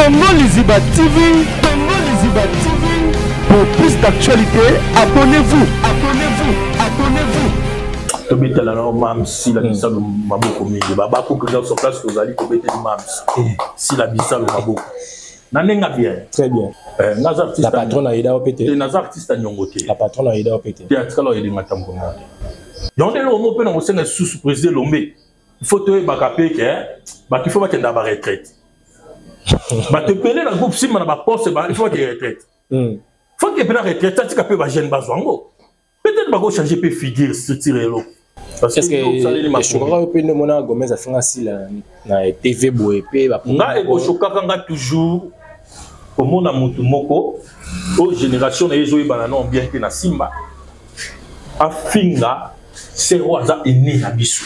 Congo Liziba TV, Congo Liziba TV. Pour plus d'actualités, abonnez-vous, abonnez-vous, abonnez-vous. Tobetela nao mams sila bisalo maboko mingi babakuki nyonso place tozali tobeteli mams sila bisalo maboko na ndenge bien. Très bien. Naza artiste. La patronne ayeda yo mpe te? Naza artiste ya niongo te. La patronne ayeda yo mpe te? Te, atikala oyelinga ntango nga te. Yango nde eloko moko mpe na kosenga lisusu président Elombe, il faut toyebaka mpe ke bato il faut bakenda ba retraite. Bato ebele na groupe nsima na baposte, il faut bakende retraite. Faut ke mpe na retraite, atika mpe bajeune bazwa yango. Peut-être bakochange mpe figure, structure, eloko. Est-ce que eshokaka yo mpe nde omona Gomez afinga Sila na TV boye mpe? Nga ekoshokaka nga toujours komona motu moko oyo génération na ye ezoyebana no bien te na Simba afinga sero aza ene na biso.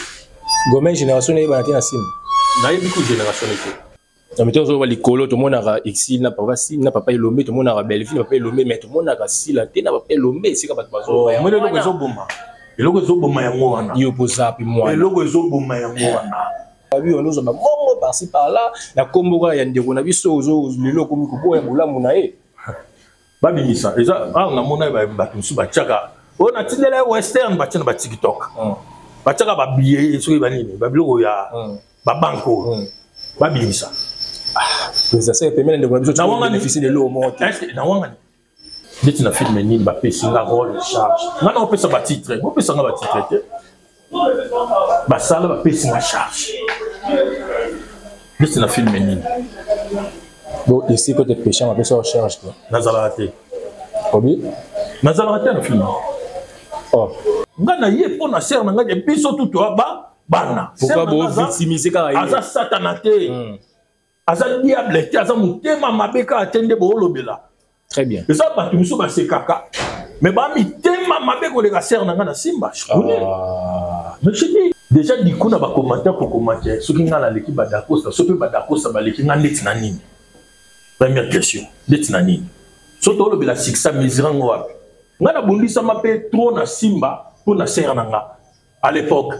Gomez, génération na yebana te na Simba? Nayebi ko génération te. Na mito ozoba likolo, tomonaka Exil na papa Sila na papa Elombe, tomonaka Belleville na papa Elombe, mais tomonaka Sila te na papa Elombe esika bato bazomoni. Eloko ezoboma, eloko ezoboma yango wana. Yo poza mpe mwana. Eloko ezoboma yango wana. Babi oyo ozwa babongo par-ci par-là na kombo kaka ya ndeko na biso, lelo okomi koboya bolamu na ye. Babimisa eza awa, namona bato mosusu batiaka oyo natindela ye Western, batia na baTikTok, batiaka babillet soki banini, babiloko ya babanke oyo babimisa. Président pemene ndeko na biso bénéficie de l'eau moko te. Nawangani ndeti na film nini bapesi nga rôle, charge nga na opesa batitre, bopesa nga batitre te, basala bapesi nga charge ndeti na film nini. Bon, ici côté péchant bapesa yo charge te? Nazalaka te. Obi? Nazalaka te na film. Oh. Nga na ye mpo na sere na ngai, biso tu toya ba bana. Pourquoi bovictimiser kaka ye? Aza satana te, aza diable te, aza motema mabe kaka te nde boolobela. Très bien. Eza bato mosusu basekaka, mais bamitema mabe koleka sere na ngai na Simba, je connais. Mais je dis déjà, du coup na bacommentaire, kocommentaire soki ngai naleki badakosa, so mpe badakosa baleki ngai ndeti na nini? Première question, ndeti na nini? So toolobela succès, mesure yango wapi? Ngai nabundisama mpe trop na Simba mpo na sere na nga. À l'époque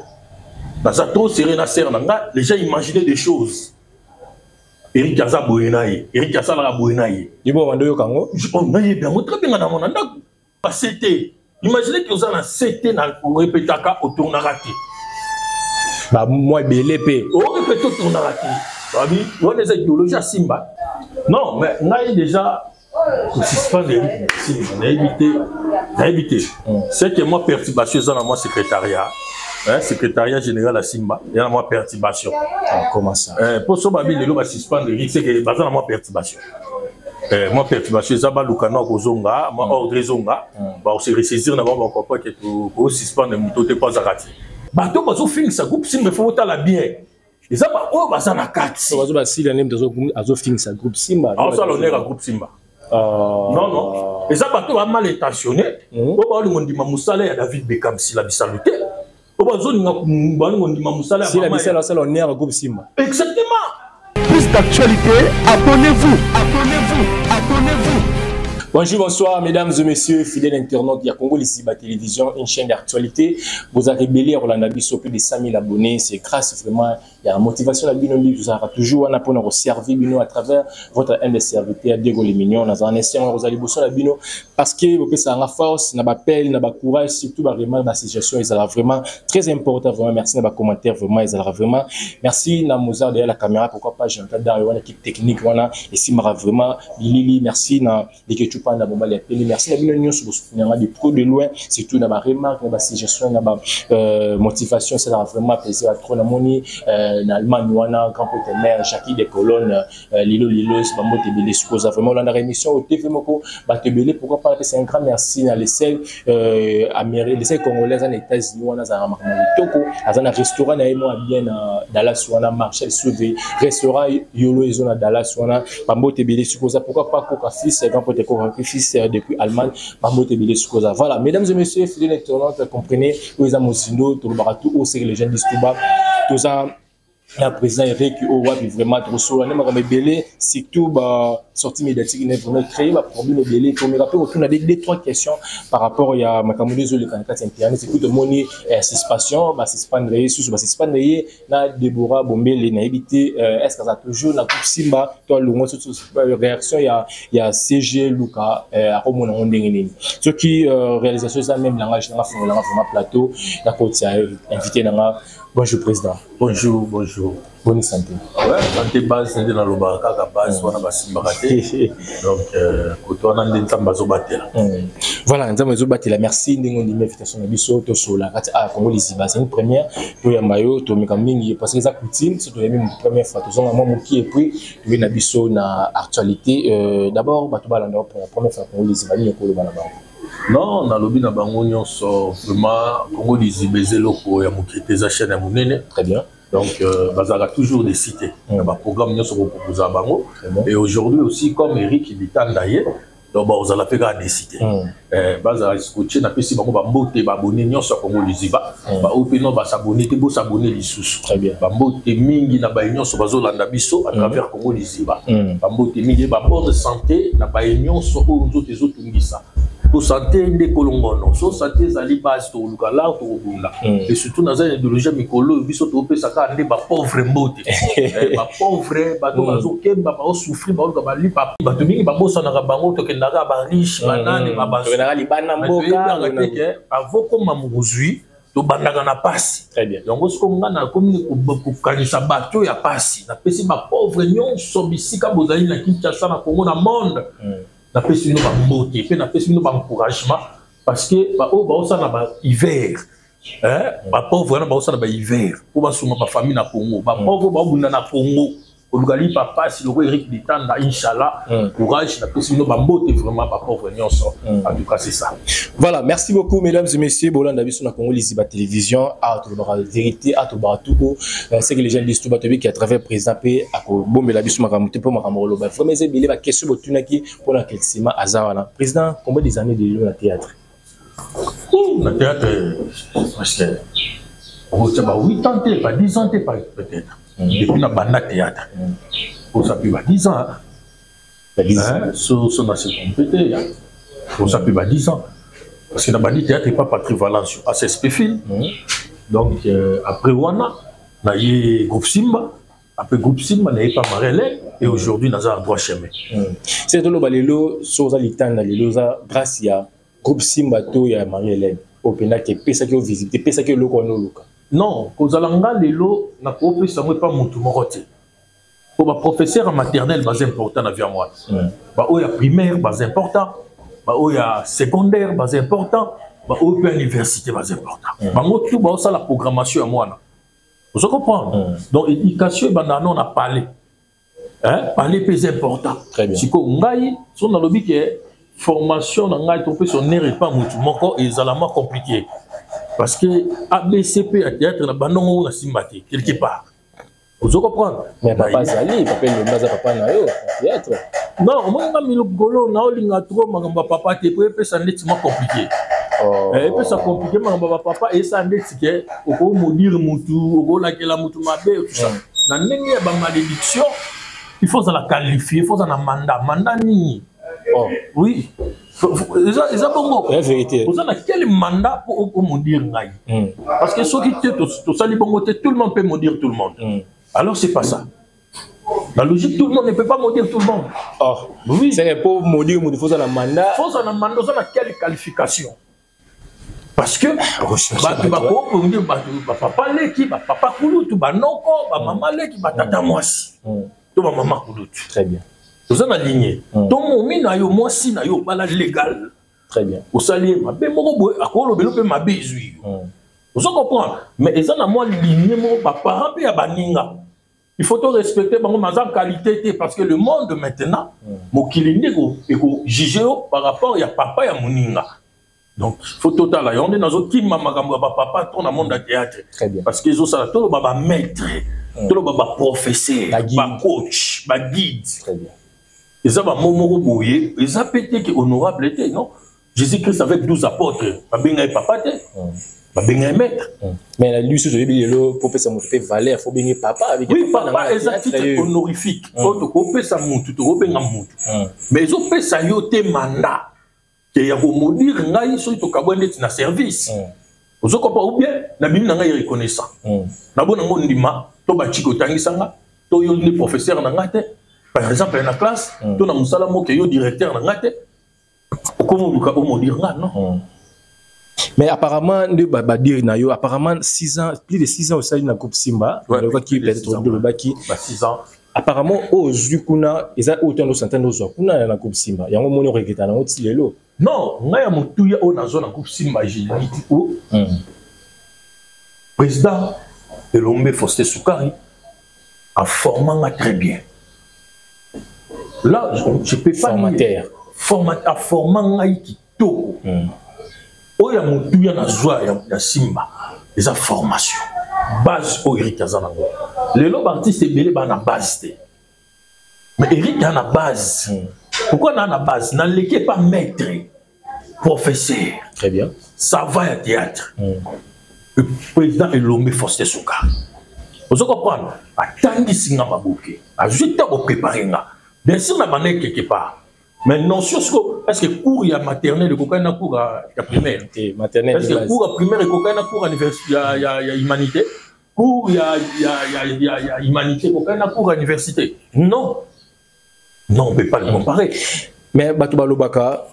naza trop serré na sere na nga, les gens imaginaient des choses: Eric aza boye na ye, Eric asalaka boye na ye. Yo bando oyoka yango? Nayebi yango très bien. Nga na mona ndako base te. Imagine ke oza na se te, na orepetaka, otournaka te. Bamwa ebele mpe. Orepete, otournaka te. Babi wana eza idéologie ya Simba. Non, mais ngai déjà kosuspendre Eric Simba, nayebi te, nayebi te. C'est que moi perturbation eza na mwa secrétariat, hein, secrétariat général ya Simba eza na mwa perturbation. Ah, comment ça? Mpo so babi lelo basuspendre Eric, c'est que baza na mwa perturbation. Mwa perturbation eza, baluka na kozonga mwa ordre ezonga, bakose ressaisir na bango, bacomprendre ke kosuspendre moto te mpo azaka te. Bato bazofingisa groupe Simba, faut otala bien, eza baoyo baza na kati. Bazo basila nde moto azofingisa groupe Simba. Aosala honneur ya groupe Simba? Non, non, eza bato ba mal intentionné oyo baolinga ndima mosala ya David Beckham Sila Bisalu te, oyo bazolinga, baolinga ndima mosala ya Sila Bisalu asala honneur ya groupe Simba. Exactement. Plus d'actualité, abonnez-vous, abonnez-vous, abonnez-vous. Bonjour, bonsoir, mesdames et messieurs, fidèles internautes. Il y a Congo Lisiba Télévision, une chaîne d'actualité. Vous avez rebellé Rolanda Bisso, plus de 100 000 abonnés. C'est grâce vraiment, il y a la motivation la bino, vous aura toujours un pour servir bino à travers votre humble serviteur, Diego Les Mignons. Nous avons essayé, vous allez bosser la bino parce que vous pouvez ça force, n'a pas appel, n'a pas courage, surtout, bah, vraiment, ma situation, ils vraiment très important, vraiment. Merci, n'a pas commentaire, vraiment, ils vraiment. Merci, na Mozart derrière la caméra, pourquoi pas, j'ai un derrière l'équipe technique, voilà, et si, vraiment, Lili, merci, na Leke Chupa, na mobali ya pele. Merci na bino nyonso bosoutenir de près de loin, surtout na ba remarque, na ba suggestion, na ba motivation, ça vraiment plaisir à trop. Namoni na Allemagne wana, grand pote mère Jackie de Colonne, Lilo Lilo, bambote ebele. Sukoza vraiment olanda émission au TV moko, bato ebele, pourquoi pas. C'est un grand merci na les seuls Amérique, les seuls congolais en États-Unis wana, azalaka makambo kitoko, aza na restaurant na ye mwa bien na Dallas wana, Marshall Sauvé restaurant yolo ezo na Dallas wana, bambote ebele. Sukoza, pourquoi pas, Koka fils, grand pote Koka fils depuis Allemagne, bambote ebele. Sukoza, voilà, mesdames et messieurs, fidèles internautes, comprenez oyo eza mozindo, tolobaka tout oyo, c'est que les jeunes disent tout bas, toza Na président Eric oyo wapi, vraiment tokosolola nde makambo ebele, surtout basortie médiatique ne vraiment créer baproblème ebele. Tomeka mpe kotuna deux trois questions par rapport ya makambo nde ezoleka na kati ya internet. Et puis tomoni suspension, basuspendre ye susu, basuspendre ye na Débora Bombele. Nayebi te, est ce que aza toujours na groupe Simba to alongwa? Susu réaction ya CG Luka, akomona yango ndenge nini? Soki réalisation eza même langage nanga, fongolanga vraiment plateau ya kotia invité nanga. Bonjour président. Bonjour, bonjour. Bonne santé? Ouais, santé base nde nalobaka kaka base wana basimbaka te. Donc koto wana nde Nzambe azobatela. Voilà, Nzambe azobatela. Merci ndenge ondimi invitation na biso tosola kati a Congo Liziba. C'est une première toyamba yo, tomeka mingi parce que eza coutume so toyambi première fois, tozonga mwa moki et puis toye na biso na actualité. D'abord bato balanda pour la première fois Congo Liziba, nini okoloba na bango? Non, nalobi na bango nyonso, vraiment Congo Liziba eza eloko ya moke te, eza chaîne ya monene. Très bien. Donc bazalaka toujours des cités na baprogramme nyonso koproposa bango. Et aujourd'hui aussi, comme Eric Bitanda ye, donc bakozala mpe kaka décité, bazala scotché. Napesi bango bambote, baabonnés nyonso ya Congo Liziba, baoyo mpe no bas'abonner te, bos'abonner lisusu. Bambote mingi na baye nyonso bazolanda biso à travers Congo Liziba. Bambote mingi, babonne santé na baye nyonso oyo nzoto ezotungisa, po santé nde kolongono. So santé ezali base, tokoluka lar, tokobunda. Et surtout naza na idéologie ya mikolo oyo, biso tokopesaka nde bapauvre mbote. Bapauvre, bato bazokemba, baosouffrir, baoluka balipa, bato mingi babosanaka bango. Tokendaka bariche, banani. Tokendaka libanda mboka. Teke avokoma mozwi, tobandaka na pasi. Yango siko nga nakomi kokanisa bato ya pasi. Napesi bapauvre nyonso bisika bozali na Kinshasa, na Congo, na monde, napesi bino bambote mpe napesi bino baencouragement, parce que baoyo baosala na bahiver, bapauvre wana baosala bahiver mpo basunga bafamille na Congo, bapauvre baobunda na Congo koluka lipa pasi loko Eric Litanda. Inchallah, courage, napesi bino bambote vraiment, bapauvre nyonso. En tout cas, c'est ça. Voilà, merci beaucoup mesdames et messieurs. Bolanda biso na Congo Liziba Télévision, a tolobaka vérité, a tolobaka tuko ce que les gens disent. Tout bato qui à travers président mpe akobombela biso makambo te, mpo makambo koloba vraiment eza ebele. Baquestion botunaki mpona éclaircissement aza wana. Président, combien des années de lelo na théâtre? Na théâtre, presque okotia ba 8 ans te, ba 10 ans te peut-être. Depuis na banda théâtre, oza mpe ba 10 ans. So na se trompe te, oza mpe ba 10 ans, parce que na bandi théâtre epa Patrick Valencio, ACSP Film. Donc après wana naye groupe Simba, après groupe Simba naye pa Marele, et aujourd'hui naza en droit chemin. C'est toloba lelo so oza litanda lelo, oza grâce ya groupe Simba to ya Marie Hélène oyo mpendaki epesaki yo visibilité, epesaki eloko wana oluka? Non, kozala nga lelo, nakopesa yango epa motu moko te, po baprofesseur ya maternelle baza important na vie ya mwana, baoyo ya primaire baza important, baoyo ya secondaire baza important, baoyo mpe ya université baza important. Bango tu baosala programmation ya mwana, ozo comprendre? Donc éducation ebanda no na palais, palais mpe eza important. Sikoyo ngai so nalobi ke formation na ngai topesa honneur epa motu moko, ezala mwa compliqué, parce que ABC mpe ya théâtre na bandongo na simba te quelque part, ozo comprendre? Mais papa azali papa, elombe aza papa na yo na théâtre. Non, omoni nga milokolo naolinga trop makambo ya papa te, po epesa ndeti mwa compliqué. Epesa compliqué makambo ya bapapa, esa ndeti ke okomaudire mutu, okolakela mutu mabe, tout ça. Na ndenge ya bamalédiction, il faut ozala qualifié, il faut ozala na mandat. Mandat nini? Oui, eza bongo. Vérité. Oza na quel mandat po omaudire ngai? Parce que soki te tosali bongo te, tout le monde peut maudire tout le monde. Alors c'est pas ça la logique, tout le monde ne peut pas maudire tout le monde. Oh. Oui. C'est pour maudire, il faut un mandat. Faut un mandat, oza na quelle qualification? Parce que bato bakopongi bato, bapapa leki, bapapa kulutu, banoko, bamama leki, batata mwasi to bamama kulutu. Très bien. Toza na ligne to momi na yo, mwasi na yo obala légal. Très bien. Osali ye mabe moko boye, akolobela mpe mabe ezwi yo, ozo comprendre? Mais eza na mwa ligne moko, baparent mpe ya baninga, il faut to respecter bango, mais en qualité te, parce que le monde maintenant, mokili nde ekojuge yo par rapport ya papa ya moninga. Donc faut totala yango nde nazokima makambo ya bapapa to na monde ya théâtre. Très bien. Parce que ezosala toloba bamaître, toloba baprofesseur, bacoach, baguide. Très bien. Eza bamo moko boye, eza pe te ke honorable te. Non, Jésus Christ avec 12 apôtres, babenga ye papa te. Babenga ye maître. Mais na biso toyebi lelo, po pesa moto mpe valeur, faut benge papa. Oui, papa eza titre honorifique oyo tokopesa motu, tokobenga motu, mais ezopesa yo te mandat ke ya komaudire ngai soki tokabwa ndeti na service. Ozokopa ou bien nabimi na ngai reconnaissant, nabona ngo ndima to baciki otangisanga to yo nde professeur na ngai te, par exemple na classe to na mosala moko, yo directeur na ngai te, okoma oluka omaudire nga, non. Mais apparemment nde badire na yo, apparemment 6 ans, plus de 6 ans osali na groupe Simba, olobaki peut-être, olobaki 6 ans. Apparemment oyo ozwi kuna eza oyo to ando santa ozwa kuna na groupe Simba, yango omoni oregretter nango ti lelo? Non, ngai ya motuya oyo nazwa na groupe Simba, génériti o président Elombe Faustin Sukari aforma nga très bien. Là, je peux pas. Formateur. Aforma ngai kitoko. Oyo ya motuya nazwa ya Simba eza formation, base oyo Erik aza nango. Lelo baartiste ebele baa na base te, mais Erik aza na base. Pourquoi naa na base? Naleki epa maître professeur. Très bien. Ça va ya théâtre, président Elombe Faustin Sukari, ozo comprendre, atangisi nga maboke, azwi ntango koprépare nga. Bien sûr na banda quelque part, mais notion siko, est ce que cours ya maternelle ekokani na cours ya primaire? Maternelle. Est ce que cours ya primaire ekokani na cours ya, ya humanité? Cours ya humanité ekokani na cours ya université? Non, non, on peut pas le comparer. Mais bato balobaka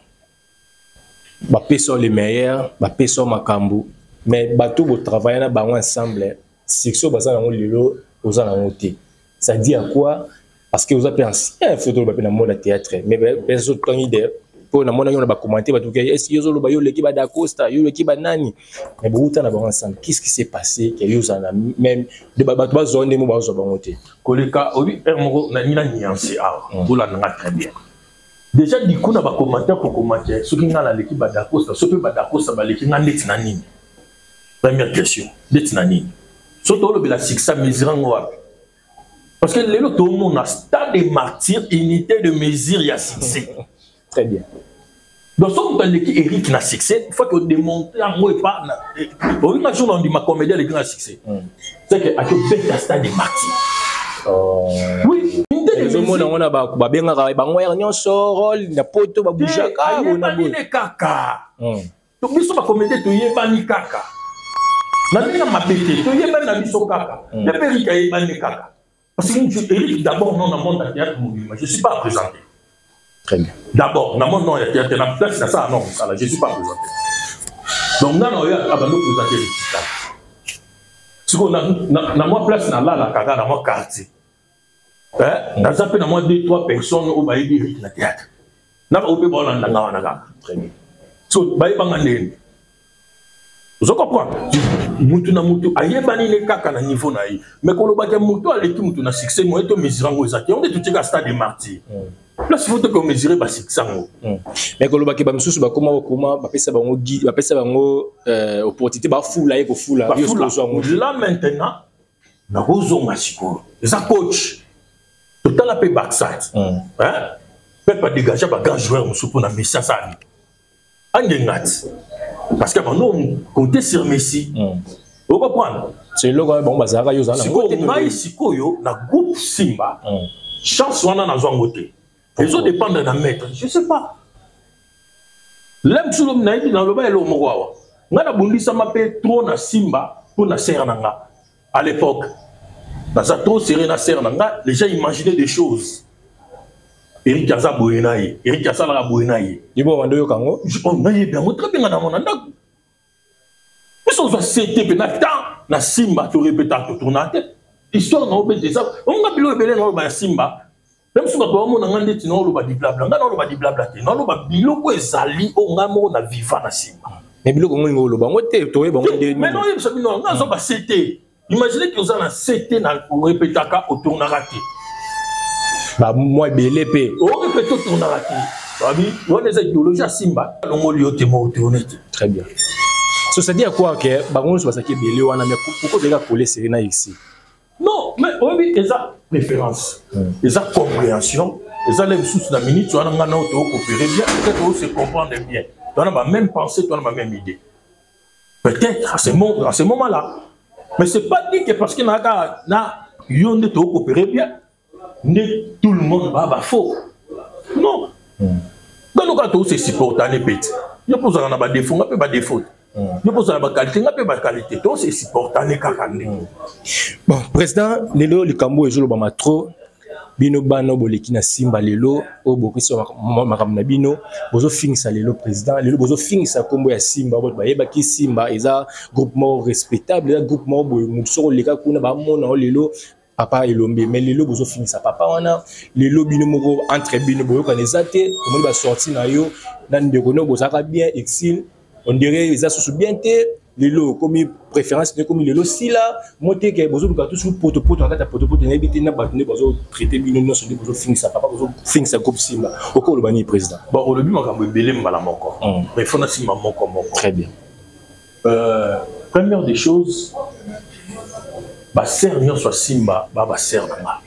bapesa le meilleur, bapesa makambo, mais bato botravaille na bango ensemble, succès baza nango lelo oza nango te. Ça dit à quoi? Parce que oza mpe ancien, faut toloba mpe na monde ya théâtre, mais biso totangi de mpo namonaki na bacommentaire bato ke est yo ozoloba yo oleki badacosta, yo oleki banani, mais bouta na bango ensemble. Qu'est ce qui s'est passé ke yo ozala na même bato bazwa ndenge mo bazwa bango te? Koleka obi heure moko nani na nuance awa, bolanda nga très bien. Déjà du coup na bacommentaire, kocommentaire soki nga naleki badacosta, soki mpe badacosta baleki nga ndeti na nini? Première question, ndeti na nini? So tolobela succès, mesure yango wapi? Parce que lelo tomona Stade de Martyr, unité de mesure ya succès. Très bien. Donc soki moto aleki Eric na succès, faut que odémontre yango epa. Olinga jour na ondima comédie aleki na succès, c'est que akobeta Stade de Martyr, oui. Ezomona yango na babengaka bango yaka nyonso role na poto babougeaka. Ayebani ne kaka. Biso bacomédie toyebani kaka na ndenge mabe te, toyebani na biso kaka. Ye mpe Erik ayebani kaka, parce que Eric d'abord, non, na monde ya théâtre mobima, je suis pas présenté. Très bien. D'abord na monde non ya théâtre, na place nasala non mosala, je suis pas présenté. Donc nga na oyo abandi présenter Eric kaka sikoyo na mwa place nalalaka kaka na mwa quartier, naza mpe na mwa deux trois personnes oyo bayebi Eric na théâtre, na baoyo mpe baolandanga wana kaka. Très bien. So bayebanga ndeni, ozo comprendre, mutu na mutu ayebani ne kaka na niveau na ye. Mais kolobaki mutu aleki mutu na succès, moye to mesure yango eza te. Yango nde totika Stade de Martyr, place faut toke omesure basuccès yango. Mais kolobaki bamisusu bakoma kokoma, bapesa bango, bapesa bango opportunité, bafula ye kofula. Là maintenant nakozonga sikoyo, eza coach, totala mpe backside mpe badégage bagrand joueur mosusu mpona Messi asali angenga ti, parce que bando compter sur Messi, ocomprendre? C'est eloko wana bango bazalaka, yo ozala. Sikoyo ngai sikoyo na groupe Simba, chance wana nazwa yango te. Ezodépendre na maître, je sais pas. Le mosusu nayebi, naloba eloko moko awa: ngai nabundisama mpe trop na Simba mpo na sere na nga. À l'époque naza trop serré na sere na nga. Les gens imaginaient des choses: Erik aza boye na ye, Erik asalaka boye na ye. Yo bando oyoka yango? Nayebi yango très bien. Nga na mona ndako biso ozwa sete mpe na temps na Simba, torepeta, totourna te. Histoire na obete eza onga biloko ebele na oloba ya Simba. Mpe mosusu bato bamona nga ndeti naoloba diblabla. Nga naoloba diblabla te, naoloba biloko ezali oyo ngai moko na viva na Simba. Mais biloko ngo olingi oloba yango te, toyeba yango nde. Mais naoyebisa bino, nga azwa basete. Imagine ke oza na sete na orepetaka, otournaka te. Bamwa ebele mpe. Orepete, otournaka te. Babi wana eza idéologie ya Simba, alongoli yo te mo otourne te. Très bien. So c'est dire quoi? Ke bango nyonso bazalaki ebele wana, mais pourquoi ozalaki coller serré na ici? Non, mais oyebi, eza préférence, eza compréhension, eza le mosusu na minute wana nga na oyo tookopere bien, peut-être ose comprendre bien, towana ba même pensée, towana ba même idée. Peut-être à ce moment là, mais c'est pas dit que parce que na na yo nde tocoopérer bien nde tout le monde ba ba faux. Non. Nga to se supportane peti yo mpo ozalaka na badefo, nga mpe badefo. Yo mpo ozala baqualité, nga mpe baqualité. To se supportane kaka nde. Bon, président, lelo likambo ezolobama trop, bino bana boleki na Simba lelo oyo bokisi makambo na bino, bozofingisa lelo président, lelo bozofingisa nkombo ya Simba. Bato bayebaki Simba eza groupe moko respectable, eza groupe moko boye, motu soki oleka kuna bamona o lelo papa Elombe. Mais lelo bozofingisa papa wana. Lelo bino moko, entre bino boyokana eza te. Omoni basorti na yo na ndeko no bozalaka bien, exil, on dirait eza susu bien te. Lelo okomi préférence nde ekomi lelo sila mo te ke bozoluka tusu potopoto na kati ya potopoto. Nayebi te na bato nde bazotraite bino nyonso, nde bozofingisa papa, bozofingisa groupe Simba. Okoki oloba nini, président? Bon, olobi makambo ebele mbala moko, mais faut na nsima moko moko. Très bien. Première des choses, basere nyonso ya Simba ba basere na nga,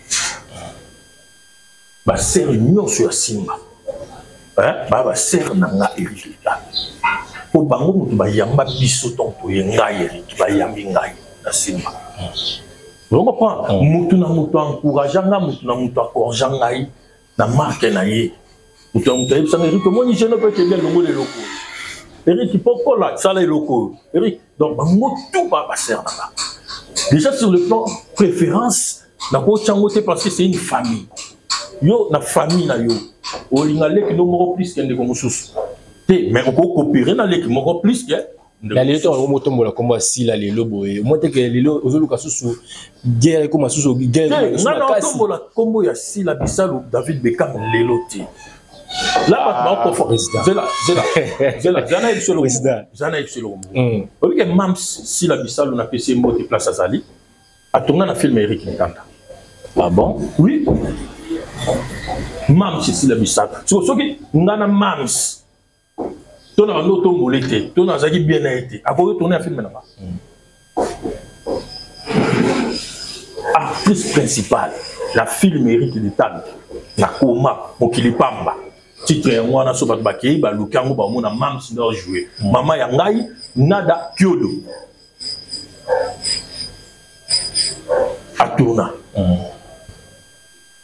basere nyonso ya Simba ba basere na nga Eric Lita, mpo bango moto bayamba biso. Ntongo toye, ngai Eric, bayambi ngai na Simba. Ozo comprendre? Motu na moto encourage nga, motu na moto akorge ngai na marke na ye. Moto na moto ayebisanga: "Eric, omoni jeune mpe kende elongola eloko oyo. Eric, pokola sala eloko oyo, Eric." Donc bango tout ba basere na nga. Déjà, sur le plan préférence, nakotya yango te, parce que c'est une famille. Yo na famille na yo, olinga leki no moko plus ke ndeko mosusu te, mais okokopere na leki moko plus ke Na lelo ntango motombola nkombo ya Sila lelo boye, omoi te ke lelo ozoluka susu guerre, ekoma susu guerre. Nga na otombola nkombo ya Sila Bisalu, David Beckham lelo te. La bato bakofa. Zela, zela, zela, zela, na yebiso eloko, zela na yebiso eloko moko. Oyebi ke Mams Sila Bisalu, napesi ye mbote place azali, atonga na film Eric Ntanda. Ah bon? Oui, Mams Sila Bisalu. Siko soki nga na Mams to na bando otombole te, to nazalaki bien na ye te, akoki tourne ya film na nga? Actrice principale na film Eric Litano na koma Mokili Pamba, titre yango wana. So bato bakei baluki yango, bamona Mams nde ajoue mama ya ngai Nada Kiodo atourna.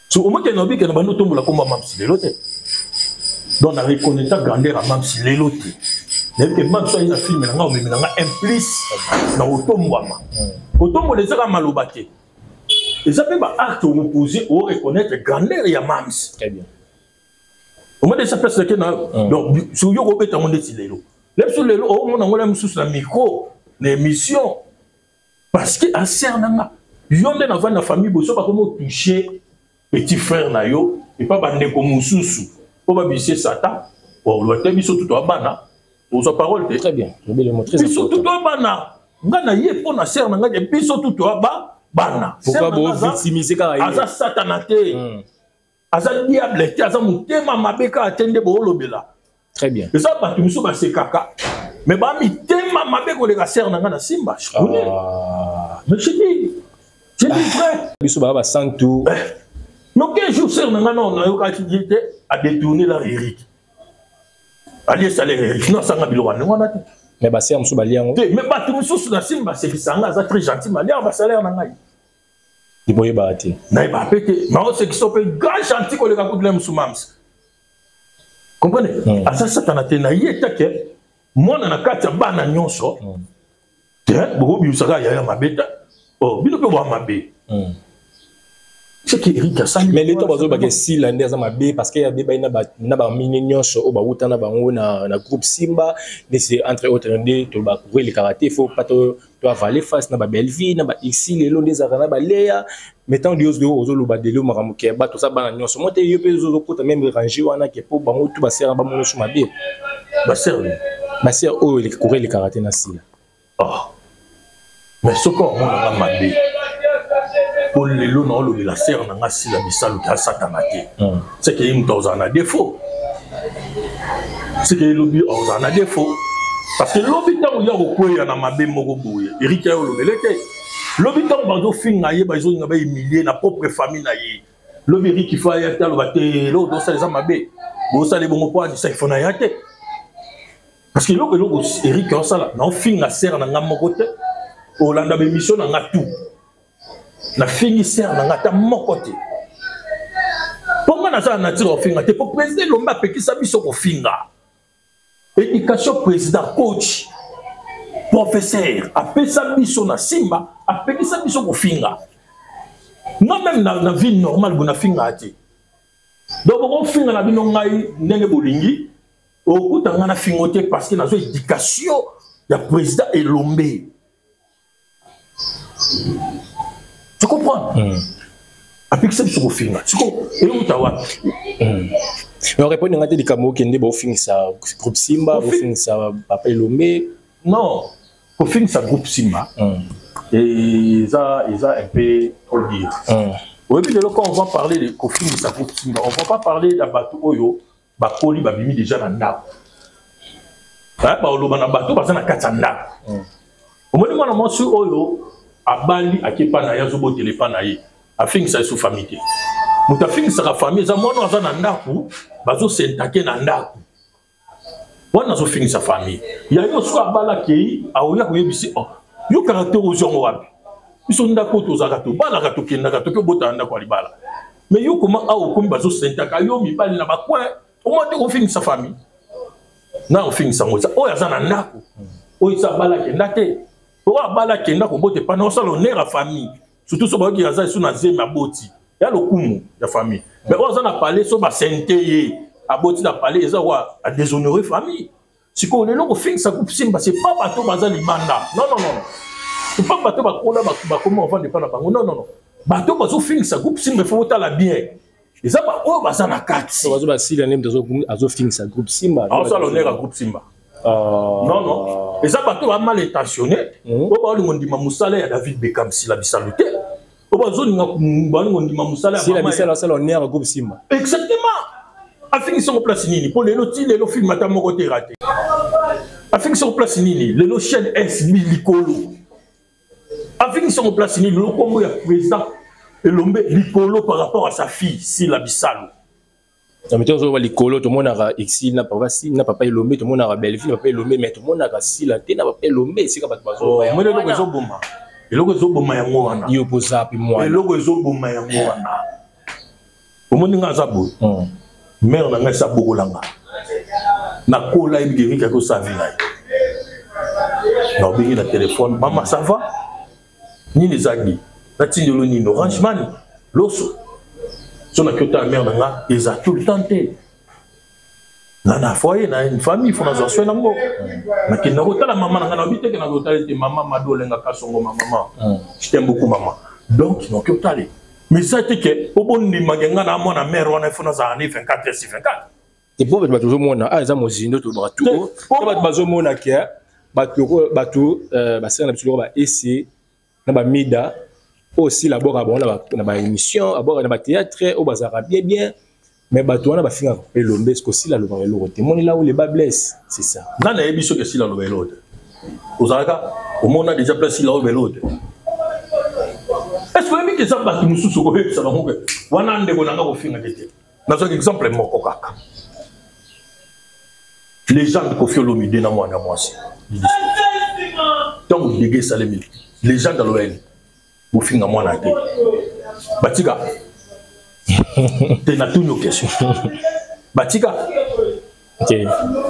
So omokende na obikende bando otombola komba Mams lelo te. Donc na reconnaître grandeur ya Mams lelo te. Nayebi ke Mams ayi na film na ngai, omemi na ngai un plus na kotombwama. Kotombola ezaka maloba te, eza mpe baacte opose oreconnaître grandeur ya Mams. Très bien. Omoni eza place nake na donc soki yo kobeta yango ndeti lelo, le biso lelo omona yango na mosusu na micro na émission, parce que asere na nga, yo nde navandi na famille boso, bakomi otouche petit frère na yo epa bandeko mosusu mpo babisie Satan. Oloba te, biso tuto bana, ozwa parole te. Très bien, biso tuto bana, nga na ye mpo na sere na ngai te, biso tuto ba bana. Pourquoi bovictimiser kaka? Aza Satana te, aza diable te, aza motema mabe kaka te nde boolobela. Très bien. Eza bato mosusu basekaka, mais bamitema mabe koleka sere na ngai na Simba. Je connais. Mais je dis vrai. Biso baa basantu. Mais aucun jour sere na ngai nao nayokaki ye te adétourné la Eric, alie salaire Eric, no asanga biloko ya ndenge wana te. Mais basere mosusu balia yango. Te, mais bato mosusu na Simba basekisa nga, aza très gentil, maliaka basalaire na ngai. Boyebaka te. Nayebaka mpe te, mais osekisa mpe grand gentil koleka kutu na mosu Mams. Comprenez? Aza Satana te. Na ye take mwana na kati ya bana nyonso te, bokobimisaka yaya mabe te. Oh, bino mpe bwa mabe. Ce que Eric asali. Mais lelo bazobaka esila nde aza mabe, parce que abebai na bamini nyonso oyo bawuta na bango na groupe Simba nde entre autres nde tolobaka elekaka te, faut pas to avaler face na babellevie na baixi. Lelo nde ezalaka na baleya, mais ntango yo ozoloba lelo makambo ke bato oza bana nyonso mo te, yo mpe ozokota même range wana ke mpo bango tu basere bamona so mabe. Basere? Basere oyo koko elekaka te na Sila. Oh. Mais soki omonanga mabe mpo lelo na olobela sere na nga Sila Bisalu te asatana te, seke ye moto azala na défaut, seke ye lobi azala na défaut, parce que lobi ntango ya kokweya na mabe moko boye, Erike ya olobele te. Lobi ntango bazofinga ye, bazolinga bahumilie na propre famille na ye, lobi Erike fa ya te, aloba te eloko tosala eza mabe, bosala ebongo mpo anisa ifo na ya te. Parce que eloko eloko Eric osala na ofinga sœur na nga moko te, olanda ba émission na nga tout. Na fingi sœur na nga ata moko te. Mpo nga naza na nature ofinga te, mpo président Elombe apekisa biso kofinga. Éducation président coach professeur apesa biso na Simba, apekisa biso kofinga. Nga même na vie normale bo nafinga te. Donc bokofinga na bino ngai ndenge bolingi. Okuta nga na fingo te parce que nazo éducation ya président Elombe. Tu comprends? Apekisa biso kofinga. Siko euta wapi? Mais on répond nga te likambo okende bofingisa groupe Simba, bofingisa papa Elombe. Non, kofingisa groupe Simba. Et eza un peu trop dire. Oyebi lelo quand on va parler de kofingisa groupe Simba, on va pas parler ya bato oyo bakoli babimi déjà na ndako. Baoloba na bato baza na kati ya ndako. Omoni mwana mwasi oyo abali akepa na ye, azobotela epa na ye, afingisa ye su famille te. Moto afingisaka famille eza mwana aza na ndako, bazosentake na ndako. Wana azofingisa famille. Ya yo soki abala akei, aoya koyebisi, oh, yo caractère ozwi yango wapi? Biso ndako oyo tozalaka, tobalaka, tokendaka, toki obotana ndako ya libala. Mais yo koma awa okomi bazosentaka yo mibali na bacoin, omoni te kofingisa famille. Na ofingisa ngo eza oyo aza na ndako, oyo eza abala akenda te. Oyo abala akenda kobota epa na osala honneur ya famille. Surtout so bayoki aza esu na zemi aboti. Ya lokumu ya famille. Mais oyo aza na palais so basente ye aboti na palais eza wa a déshonorer famille. Sikoyo lelo kofingisa groupe Simba c'est pas bato baza libanda. Non non non. C'est pas bato bakola bakoma ovanda epa na bango. Non non non. Bato bazofingisa groupe Simba il faut otala bien. Eza ba oyo baza na kati. Bazo basila nde moto azofingisa groupe Simba. Azosala honneur ya groupe Simba. Non non. Eza bato ba mal intentionné. Oyo baolingo ndima mosala ya David Beckham Sila Bisalu te. Oyo bazolinga baolingo ndima mosala ya Sila Bisalu asala honneur ya groupe Simba. Exactement. Afingisa ngo place nini? Po lelo ti lelo film ata moko te raté. Afingisa ngo place nini? Lelo chaîne SB likolo. Afingisa ngo place nini? Lelo kombo ya président Elombe likolo par rapport à sa fille Sila Bisalu. Na mito ozoba likolo tomonaka Exil na papa si na papa Elombe, tomonaka Bellevue na papa Elombe, mais tomonaka Sila te na papa Elombe esika bato bazoba yango. Eloko ezoboma. Eloko ezoboma yango wana. Yo poza pe mwana. Eloko ezoboma yango wana. Omoni nga aza boye. Mère na ngai sa bokolanga. Na kola yebi ke Eric akosa vie na ye. Na obengi na téléphone, mama ça va? Nini ezangi? Natindelo nini? Orange Money? Loso? So na kiota mère na nga eza tout le temps te. Na na foyer na une famille faut nazwa soin nango. Nakenda kotala mama na nga na biteke na kotala te mama Mado Olenga Kasongo ma maman. Je t'aime beaucoup maman. Donc na kiotale. Mais ça te ke obondima ke nga na mwana mère wana faut nazala ni 24 sur 24. Et pour bato bazomona ah eza mozindo tolobaka tout. Po bato bazomona ke bato bato basala na biso lokola ba ese na ba mida oyo sila abwaka bango na ba émission, abwaka na ba théâtre oyo bazalaka bien bien, mais bato wana bafingaka Elombe, est-ce que sila alobaka eloko te? Moni là où le bas blesse, c'est ça. Nani ayebi soki sila aloba eloko te? Ozalaka omona déjà place sila aloba eloko te? Est-ce que oyebi ke eza bato mosusu okoyebisa bango ke wana ndeko na nga kofingaka te? Nazwaki exemple moko kaka. Légende Koffi Olomide na mwana mwasi. Ntango dege esalemi, légende aloba nini? Bofinga mwana te. Batika. Te natuni yo question. Batika. Ok.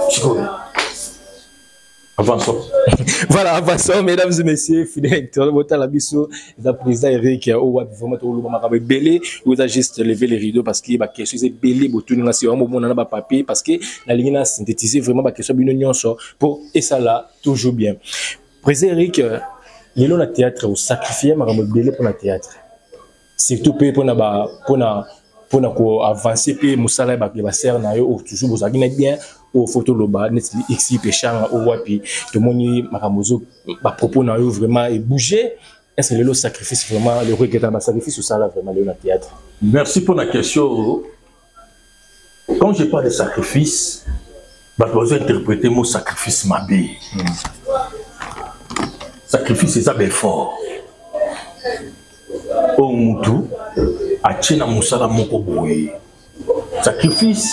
Sikoyo. Avançons. Voilà, avançons, mesdames et messieurs, fidèles internautes, botala biso, eza président Eric, oyo wapi vraiment tokoloba makambo ebele, oyo eza juste lever les rideaux parce que ba questions eza ebele, botuni nga si vraiment bomona na ba papier parce que nalingi na synthétiser vraiment ba questions bino nyonso pour esala toujours bien. Président Eric, lelo na théâtre, osacrifier makambo ebele pour na théâtre. Surtout pe pona ba pona pona ko avancer pe musala ya ba ya ba sœur na yo toujours bozalaki na bien oyo faut toloba neti xi peshanga oyo wapi tomoni makambo ozo ba propos na yo vraiment e bouger. Est-ce que lelo sacrifice vraiment le regret ba sacrifice osala vraiment lelo na théâtre? Merci pour la question. Quand je parle de sacrifice, bato bazo interpréter mot sacrifice mabe. Sacrifice eza ba effort. Oyo mutu atie na mosala moko boye. Sacrifice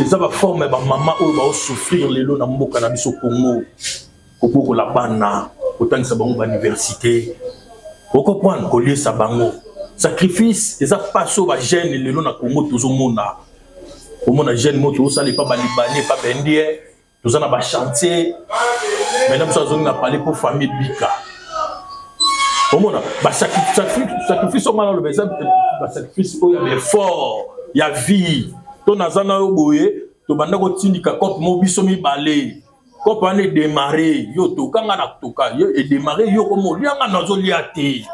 Eza baforme ya bamama oyo baosouffrir lelo na mboka na biso Congo, kobokola bana, kotangisa bango bauniversité, okoprendre, koliesa bango, sacrifice eza mpasi oyo bajeune lelo na Congo tozomona. Omona jeune moto osala epa balibanais, epa baindien, toza na bachantier, maintenant biso azongi na palais mpo famille ebika. Omona basacrifice oyo nga naloba eza basacrifice oyo ya baeffort ya vie. To naza na yo boye, tobanda kotindika cope mo biso mibale, cope wana edemare, yo toka, nga na toka, yo edemare, yo komo olia, nga nazolia te,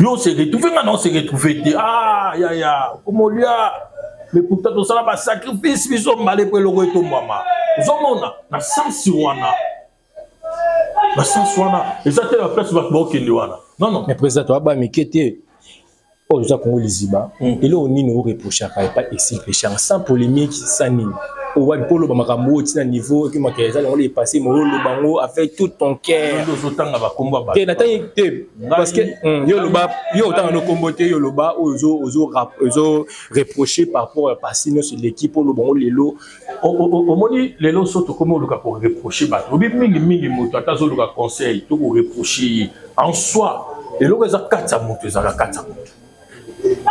yo se retrouve, nga na se retrouve te. Ah yaya, komolia, mais pourtant tosala basacrifice biso mbale mpo eloko etombwama. Ozomona na sensi wana, na sensi wana eza te na place bato baokende wana, non non. Mais président, toaba mike te oyo toza Kongo Liziba. Eloko nini oreprochaka epa Exil Peshanga, sans polémique, sans nini, owapi mpo oloba makambo oyo ntina niveau ekimaka eza nango le passé, mo oloba yango avec tout ton cœur? Ozotanga bakombo te, natangi te, parce que yo oloba, yo otanga no kombo te, yo oloba oyo ozo reprocher par rapport ya passé nyonso eleki, mpo oloba yango lelo. Omoni lelo so tokomi oluka koreproche bato, obi mingimingi moto ata azoluka conseil to koreproche ye en soi, eloko eza kati ya moto, ezalaka kati ya moto,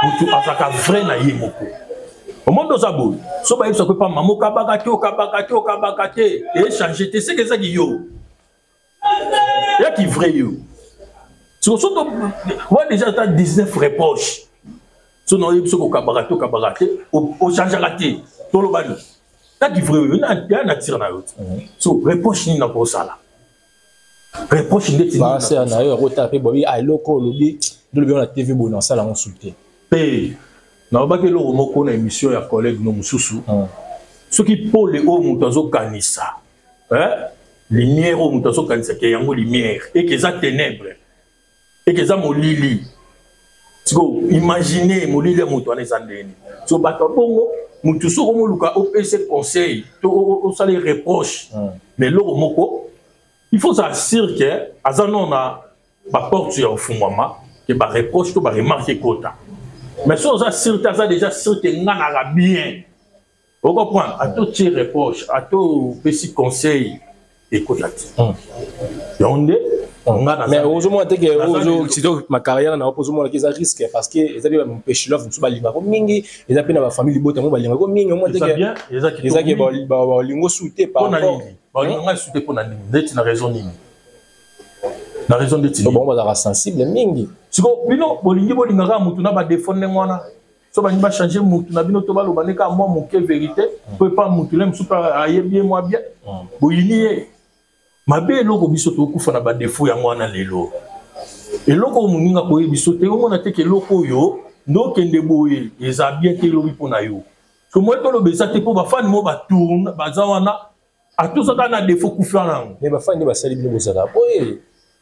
moto azalaka vrai na ye moko. Omondi oza boye, so bayebisa ko epa mama okabaka te, okabaka te, okabaka te, echange te, seke ezaki yo yaki vrai yo. Siko so wa déjà ata 19 reproche, so na oyebi soki okabaka te, okabaka te, ochangeaka te, toloba nini? Yaki vrai yo ya nature na yo te. So reproche nini nakosala? Reproche ndeti basera na yo yakotala mpe bobi eloko olobi, ndolobi na TV boye, nasala yango su te. Mpe nalobaki eloko moko na émission ya collègue no mosusu, soki pole oyo moto azokanisa, lumière oyo moto azokanisa ke yango lumière, eke eza ténèbre, eke eza molili. Siko imagine molili ya moto wana eza ndeni. So bato ya bongo, motu soki omoluka opesa conseil to osala reproche, mais eloko moko il faut ozala sûr ke aza no na baporte ya kofungwama ke bareproche to baremarke ekota. Mais so oza sûr te, aza déjà sûr ke nga naka bien, ocomprendre, ata otie reproche, ata opesi conseil, ekota te. Yango nde nga. Mais ozomona te ke surtout ma carrière na yo, ozomona ke eza risque, parce que eza mpe bamopeshilove mosusu balingako mingi, eza mpe na bafamille libota mo balingako mingi, omona te ke eza ke balingo su te par rapport balinga ngai su te. Mpo na nini? Ndeti na raison nini? Na raison ndeti bango bazalaka sensible mingi. Siko bino bolingi bolingaka motu na badefo ndenge wana, so balingi bachange mutu na bino to baloba nde kaka mwa moke vérité, mpo epa mutu le mosusu mpe ayebi ye mwa bien, boyini ye mabe. Eloko biso tokokufa na badefo yango wana lelo, eloko oyo moninga koyebi biso te, omona te ke eloko oyo nde okende boye eza bien te, elobi mpo na yo. So moye toloba eza te, mpo bafani mo batourne baza wana, atozaka na defo, kufi wana yango. Mais bafani nde basali bino bozala boye,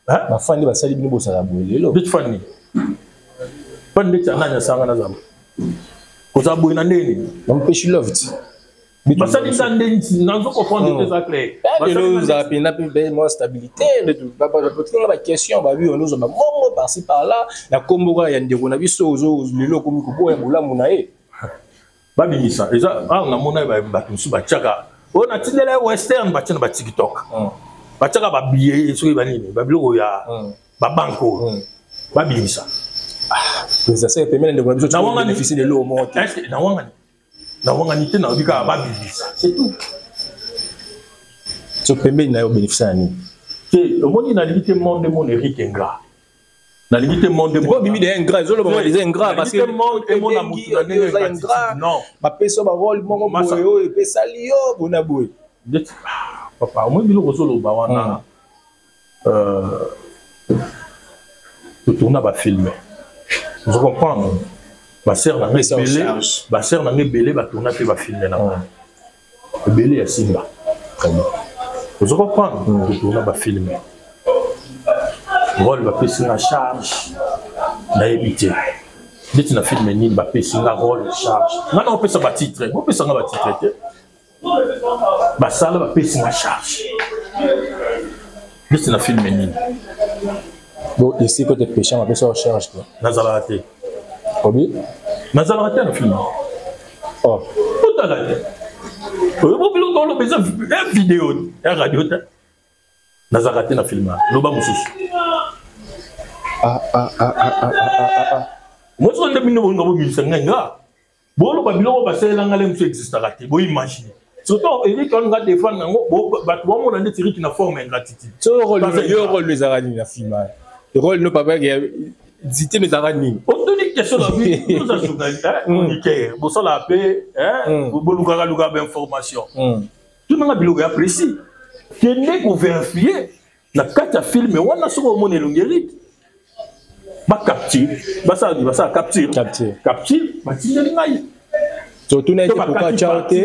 bafani nde basali bino bozala boye lelo. Ndeti fani, fani ndeti ya nani asanga nazala kozala boye na ndeni? Bampeshi love ti. Basali nga ndeni? Nazo comprendre te, eza clair. Lelo ozala mpenza mpe mwa stabilité, batinga baquestion babi oyo ozwa bamongo par-ci par-là na nkombo kaka ya ndeko na biso, lelo okomi koboya bolamu na ye. Babimisa eza awa, namona bato mosusu batiaka oyo natindela ye western, batia na batiktok, batiaka babillet, soki banini, babiloko ya babanke oyo babimisa. Pembeni ndeko na biso bénéficie lelo moko te. Nawangani, nawangani te, nalobi kaka babimisa, c'est tout. So pembeni na yo bénéficie na nini? Te, omoni, nalingi te monde emona Eric ingrat, nalingi te monde. Bimi de ingrat, ezoloba eza ingrat parce que monde emona motu na ndenge ingrat. Non. Bapesa barole moko boye oyo epesali yo bona boye. Papa, omoni biloko ozoloba wana, totourna bafilme, ozo comprendre, basere na nga ebele, basere na nga ebele batourna mpe bafilme na nga ebele ya Simba, ozo comprendre, totourna bafilme, role bapesi nga charge, nayebi te ndeti na filme nini bapesi nga role charge. Nga na opesa batitre, bopesa nga batitre te, basala bapesi nga charge ndeti na filme nini. Bon, esika te pêche bapesa yo charge te? Nazalaka te. Obi? Nazalaka te na filme. Oh. Otala te. Oyo biloko oloba eza video ya radio te. Nazalaka te na film loba mosusu. Ah, ah, ah, ah, ah, ah, ah, ah. Mosusu nde bino bolinga bobimisa ngai nga. Boloba biloko basalela ngai le mosusu existaka te. Boimagine. Surtout Eric wana nga défendre yango bato bamona ndeti Eric na forme ya ingratitude. So rôle yo rôle ezalaka nini na film? Rôle no papa dite no ezalaka nini? Otuni question na bi oza journaliste chroniqueur bosala pe bolukaka lukaka ba information. Tunanga biloko ya précis. Kende ko vérifier na kati ya film wana soki omona elongi Eric ba capture basala nini basala capture capture batindeli ngai totuna ete pourquoi tya te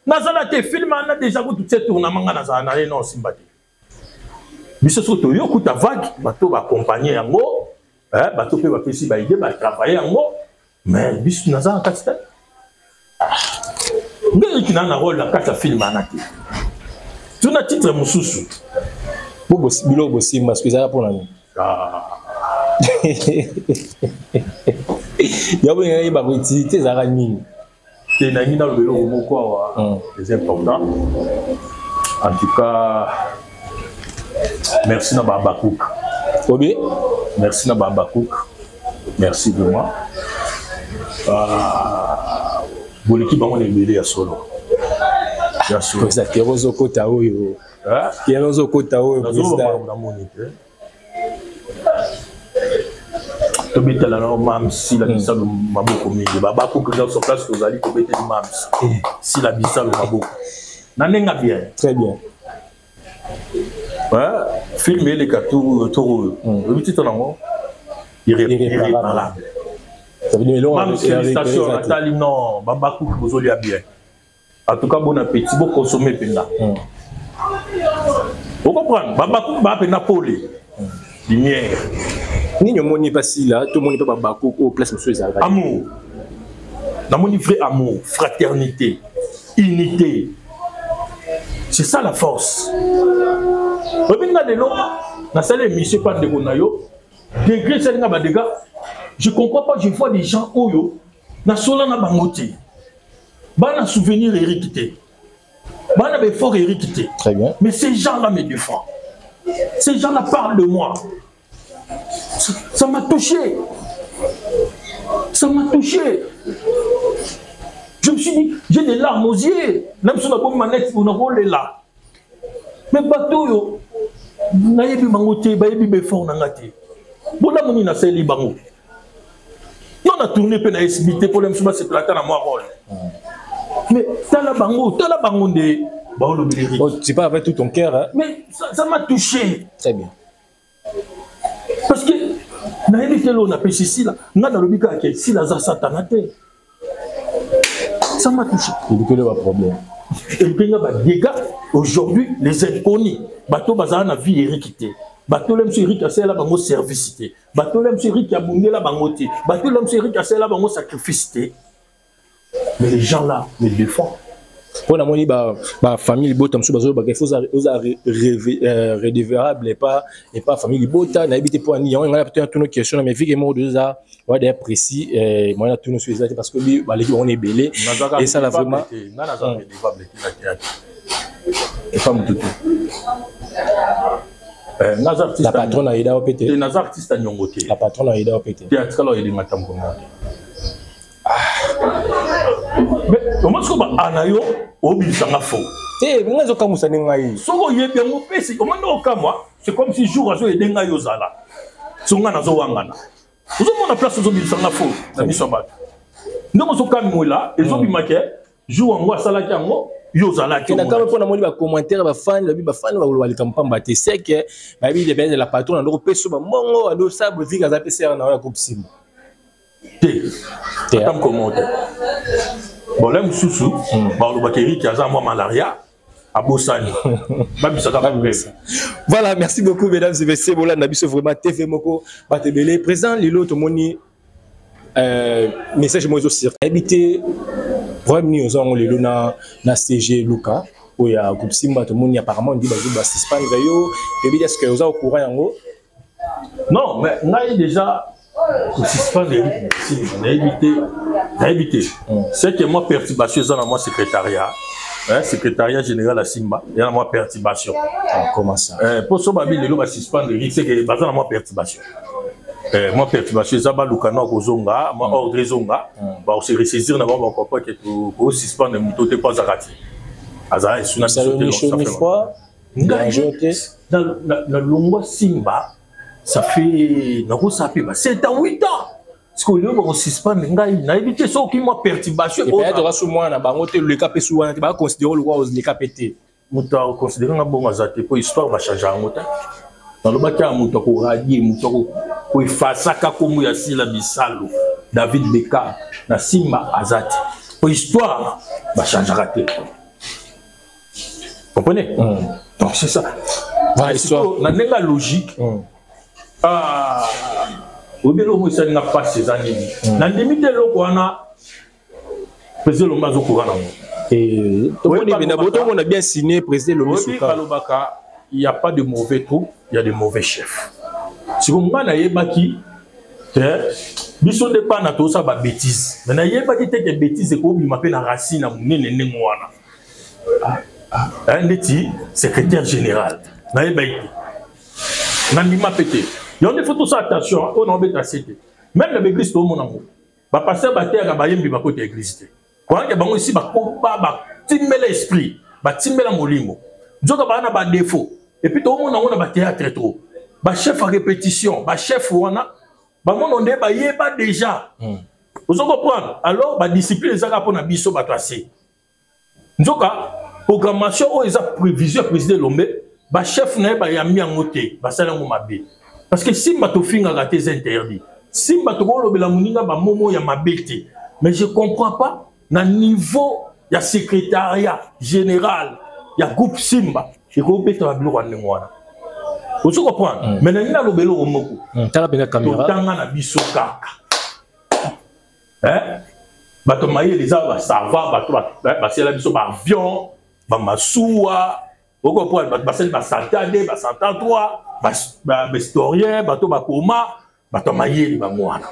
nazala te film wana déjà kutu tie tournama ngai nazala na ye na osimba te biso soki toyokuta vague bato baakompagne yango bato mpe bapesi baide batravaille yango mais biso naza na kati te nde eleki na na role na kati ya film wana te tuna titre mosusu po biloko bosimba soki ezalaka mpona nini ah. ya bolinga yeba utilité ezalaka nini te nangi naloba eloko moko awa eza important en tout cas merci na babakouk obi merci na babakouk merci vraiment ah, boleki bango na ebele ya solo ya solo eza kero ozokota oyo kero ozokota oyo président namoni te tobetela nao mams sila hmm. bisalo maboko mingi babakoki nyonso place tozali tobeteli mams eh. sila bisalo maboko na ndenge bien très bien film eleka tour oyo hmm. oyebi titre nango irréparable mams félicitation natali non babakuki bozolia bien en tout cas bon appétit bo consommer mpenza mm. ocomprendre babakuku baa mpenza pole mm. lumière nini omoni epa sila to omoni mpe babakuku oyo place mosusu ezalaka amour namoni vrai amour fraternité unité c'est ça la force oyebi nga lelo nasali émission epa ndeko na yo degré esali nga badega je comprends pas je vois des gens oyo nasola na bango te bana souvenir Eric te bana ba effort Eric te très bien mais ces gens là me défendent ces gens là parlent de moi ça m'a touché ça m'a touché je me suis dit j'ai des larmes aux yeux même si on a bomi manette on a roulé là mais bato oyo nayebi bango te bayebi ba effort na nga te bolamu nini nasali bango non na tourne mpe na SB te mpo mosusu basepela ata na mwa role mais tala bango tala bango nde baolobeli oh, tu parles avec tout ton cœur hein? mais ça m'a touché très bien parce que nayebi te loo napesi sila ngai nalobi kaka ke sila aza satana te ça m'a touché elukeli ba problème elukeli nga ba dégâts aujourd'hui les inconnus bato bazala na vie eriki te bato le mosusu eriki asalela bango service te bato le mosusu eriki abundela bango te bato le mosusu eriki asalela bango sacrifice te mais les gens là me défendent mpo namoni bafamille libota mosusu bazolobaka ifo oza euh, redevable epa epa famille libota nayebi te mpo nini yango ngai natuna question na mais vike moko oza wa d'ailleurs précis euh, moyen natuna so eza te parce que baleki bango na ebele esala vraiment ngai naza redevable te na théâtre epa motu te eh, la patronne ayeda yo mpe te naza artiste ya niongo te la patronne ayeda yo mpe te te atikala oyelinga ta mokongo te mais omoni sikoyo ba na yo obimisa nga faux te nga ezokamwisa nde ngai soki oyebi yango pesi omoni nde okamwa c'est comme si jour azoyede ngai ozala so ngai nazowangana ozomona place ozobimisa nga faux na miso ya bato ndenge ozokamwela ezobima ke jour yango asalaki yango yo ozalaki na kama mpo namoni bacommentaire bafani babi bafani bakoloba likambo pamba te seke bayebi lebele la patron na ndoko peso bambongo adosable vika aza pesa na ya coupe simba te ata mokolo te bon le mosusu hmm. balobaka eriki aza mwa malaria abosani babisaka bapresse voilà merci beaucoup mesdames et messieurs bolanda biso vraiment tv moko bato ebele président lelo tomoni euh, message moko ezosirka nayebi te problème nini oza yango lelo na, na cg luka oyo ya groupe simba tomoni apparemment ndi bazo basuspendre yo toyebi est ce que oza au courant yango non mais ngai déjà Kosuspendre Eric Simba, nayebi te, nayebi te. C'est que moi perturbation eza na mwa secrétariat, hein, secrétariat général ya Simba eza na mwa perturbation. Ah, comment ça? Mpo so babi lelo basuspendre Eric, c'est que baza na mwa perturbation. Mwa perturbation eza, baluka na kozonga mwa ordre ezonga, bakose ressaisir na bango, bakopa ke kosuspendre moto te mpo azaka te, azala esu na biso te. Ngai nalongwa Simba, ça fait nakosala mpe ba 7 ans, 8 ans. Sikoyo lelo bakosuspendre ngai, nayebi te soki mwa perturbation. Peut-être su mwana na bango te, leka mpe su wana te, baconsidere lokwa leka mpe te. Moto akoconsidere nga bongo aza te, mpo histoire bachange yango te. Nalobaki ya moto akoradie, moto akoefasaka kombo ya Sila Bisalo David Beka na Simba aza te, mpo histoire bachangeaka te. Comprenez? Donc c'est ça. Voilà, histoire. Na ndenge ya logique, ah, oyebi eloko moko esalinga mpasi eza nini? Nandimi te eloko wana président Elombe azokoka nango. Tomona bien signé président Elombe. Suka balobaka, il y a pas de mauvais trou, il y a de mauvais chefs. Siko nga nayebaki te, biso nde bana tosala babétise, mais nayebaki te ke bétise ekobima mpe na racine ya monene ndenge wana. Ndeti secrétaire général, nayebaki te, nandima mpe te. Yango nde faut tosala attention. Oyo naobeta se te, même na baeglise toomona yango, bapasteur bateyaka, bayembi bakota église te, koyake bango esi bakoba, batimbela esprit, batimbela molimo, nzoka baa na badéfaut. Et puis toomona yango na bathéâtre trop, bachef ya répétition, bachef wana bamono nde bayeba déjà. Ozo comprendre? Alors badiscipline ezaka mpona biso bato ase. Nzoka programmation oyo eza prévision ya président Elombe, bachef na ye bayambi yango te, basali yango mabe. Parce que Simba tofingaka te, eza interdit. Simba tokolobela moninga bamomo ya mabe te. Mais je comprends pas, na niveau ya secrétariat général ya groupe Simba, ekobetama biloko ya ndenge wana. Ozo comprendre? Mais nalingi naloba eloko moko. Tala mpenza caméra. Totanga na biso kaka, eh? Bato mayele eza basava, bato basala biso baavion, bamasuwa, okoprendre, bato basali basanta 2, basanta 3, bahistorien, bato bakoma, bato mayele bango wana.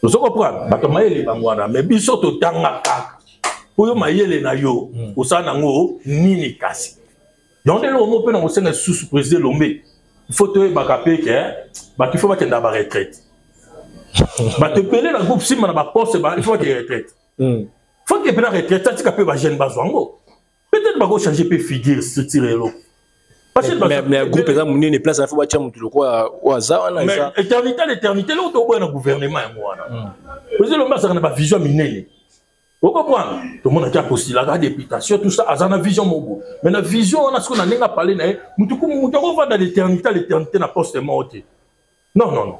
Ozo comprendre? Bato mayele bango wana. Mais biso totanga kaka, oyo mayele na yo osala nango nini? Kasi yango nde eloko moko mpe na kosenga lisusu président Elombe, il faut toyebaka mpe ke bato il faut bakenda baretraite. Bato ebele na groupe Simba na baposte, il faut bakende retraite. Faut ke mpe na retraite, atika mpe bajeune bazwa yango. Peut-être bakochange mpe figure, structure, eloko. Mais groupe eza monene, place afo batia motu lokola oyo aza wana. Eza éternité, l'éternité. Eloko toboya na gouvernement yango wana. Président Elombe azalaka na bavision minene, okocomprendre? Tomonaki apostilaka députation, tout ça, aza na vision moko. Mais na vision wana, soki na ndenge apale na ye, mutu mutu akovanda l'éternité, l'éternité na poste moko te. Non, non, non,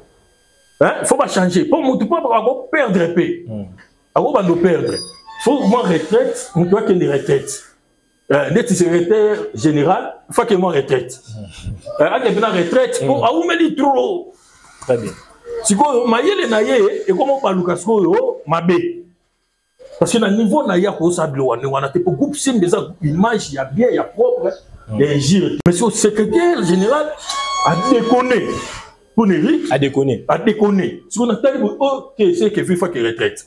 hein? Faut bachanger mpo mutu mpo akoperdre mpe, akobanda operdre. Faut mwa retraite, mutu akende retraite. Ndeti secrétaire général, faut akende mwa retraite, akende na retraite mpo awumeli trop. Très bien. Sikoyo mayele na ye ekoma opaluka sikoyo mabe, parce que na niveau na ye akosala biloko ndenge wana te, po groupe Simba eza image ya bien, ya propre, ya injure. Mais so secrétaire général adéconné pour Eric. Adéconné. Adéconné. Sikoyo natali boye, ok, c'est que vifa ke retraite.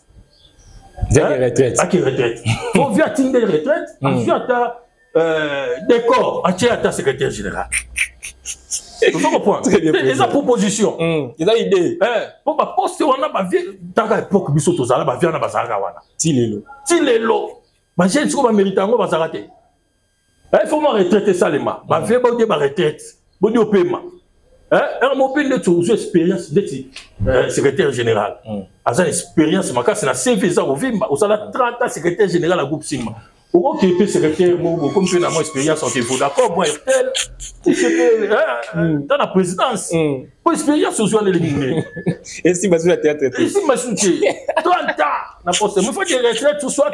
Ake retraite. Ake retraite, po vi atinde retraite, azwi ata décor, atie ata secrétaire général. Ozo comprendre? Eza proposition. Eza idée. Po baposte wana, bavie taka époque biso tozala, bavie wana bazalaka wana. Ti lelo. Ti lelo bajeune sikoyo bamérite yango, bazalaka te. Il faut mwa retraite esalema, bavie bodie baretraite, bodi opema ere mo mpe ndeti ozwi expérience, ndeti secrétaire général aza expérience makasi na CV, eza kovimba, osala 30 ans secrétaire général ya groupe Simba, okoki mpe secrétaire moko bokomi mpe na mwa expérience entre Vodacom, mwa Airtel, ta na présidence, po expérience ozwi wana elengi monene. Esimba su na théâtre te. Esimba su te, 30 ans na poste, mais faut que retraite soit,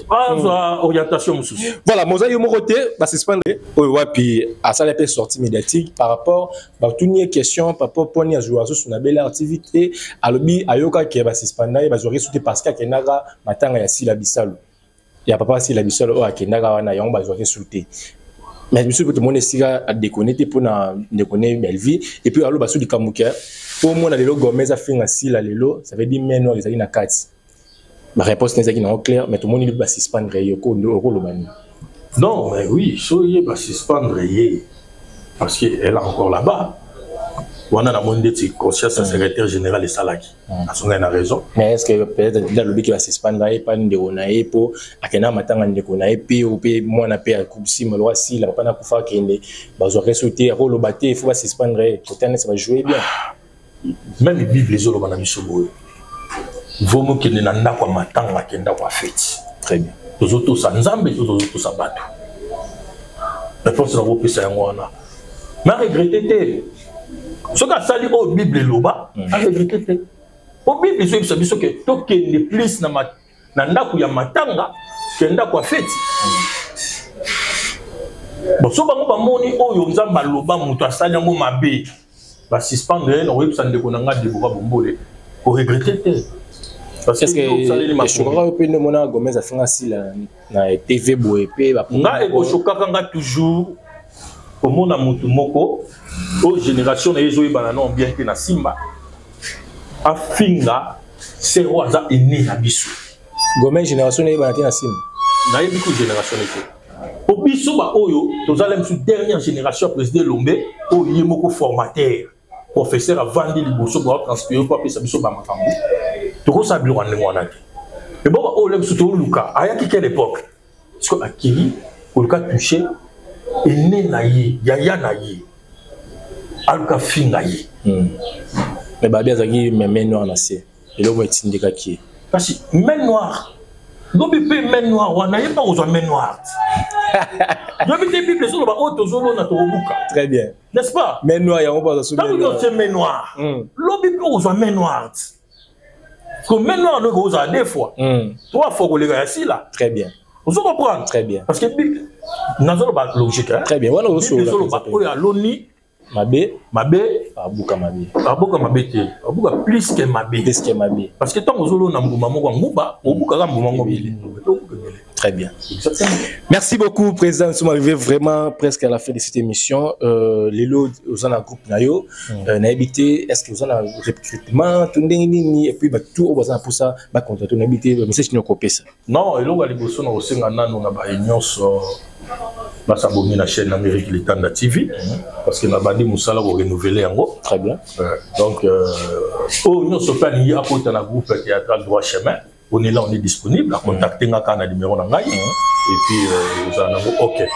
bazwa orientation mosusu. Voilà, moza yo moko te basuspendre oyo wapi asala mpe sortie médiatique par rapport batuni ye question par rapport mponi azwaka susu na Bel Activité. Alobi ayokaki basuspenda ye, bazwaki su te parce que akendaka matanga ya Sila Bisalo, ya papa Sila Bisalo oyo akendaka wana, yango bazwaki su te. Mais biso mpe tomoni esika adekone te mpona ndeko ne Bellevie. Et puis aloba so likambo ke Po mona lelo Gomez afinga Sila lelo, ça veut dire main noire ezali na kati. Ba réponse ezalaki nango claire, mais tomoni ba suspendre ye okoloba nini? Non, mais oui, soki ye ba suspendre ye parce que elle est encore là-bas. Wana namoni ndeti conscience ya secrétaire général esalaki, azongai na raison. Mais est-ce que peut-être nde alobiki basuspendre ye pa ndeko na ye, mpo akenda matanga ndeko na ye mpe o mpe mwana mpe akusima lokwa Sila, papa nakufa, akende, bazwaka so te, akoloba te, il faut basuspendre ye kota neti bajoue bien. Même Bible ezoloba na biso boye: vomi okende na ndako ya matanga, akende ndako ya feti. Très bien. Tozotosa Nzambe to tozotosa bato? Réponse nakopesa yango wana, na regretter te. Soki asali oyo Bible eloba, aregretter te, po Bible ezoyebisa biso ke tokende plus na ndako ya matanga ke ndako ya feti. Bon, so bango bamoni oyo Nzambe aloba, moto asali yango mabe, basuspendre ye. Na koyebisa ndeko na nga Debora Bombole, koregretter te. Parce que eshokaka yo mpe nde omona Gomez afinga Sila na TV boye mpe? Nga ekoshokaka nga toujours komona motu moko oyo génération na ye ezoyebana non bien te na Simba, afinga sœur oyo aza aîné na biso. Gomez, génération na yebana te na Simba? Nayebi ko génération te, po biso baoyo tozala misu dernière génération ya président Elombe, oyo ye moko formateur, professeur, avandi liboso baotranspire mpo apesa biso bamakambo. Tokosala biloko ya ndenge wana te. Ebo baoyo le biso toluka ayaki quelle époque, parce que akei koluka touche aîné na ye, yaya na ye, aluka finga ye. Mais babi azalaki main noire na se, eloko etindikaki ye. Kasi main noire, lobi mpe main noire wana ye mpa kozwa main noire. Yobi te, Bible ezoloba oyo tozolona tokobuka. Très bien. N'est-ce pas? Main noire yango baza. Ntango yo otie main noire, lobi mpe okozwa main noire. Ko main noire noki kozala deux fois, trois fois koleka ya Sila. Très bien. Ozo comprendre? Très bien. Parce que Bible nazoloba logique, hein? Très bien, wana. Bible ezoloba oyo aloni mabe, mabe, abuka mabe. Abuka mabe te, abuka plus que mabe. Plus que mabe. Parce que ntango ozolona mbuma moko ya nguba, obukaka mbuma ngo ebele. Très bien. Exactement. Merci beaucoup, Président. Nous sommes arrivés vraiment presque à la fin de cette émission. Lelo, oza na groupe na yo. Nayebi te, est-ce que oza na recrutement, tout ndenge nini, et puis bah, tout oyo baza na posa ba contacter, nayebi te, message nini okopesa? Non, eloko ya liboso na kosenga nano na baye nyonso basaboni na chaîne Amérique Litanda TV, parce que nabandi mosala korenouveler yango. Très bien. Donc oyo nyonso mpe alingi akota na groupe théâtral Droit Chemin, on est là, on est disponible, acontacte nga kaka na numéro na ngai et puis ozala nango. Ok,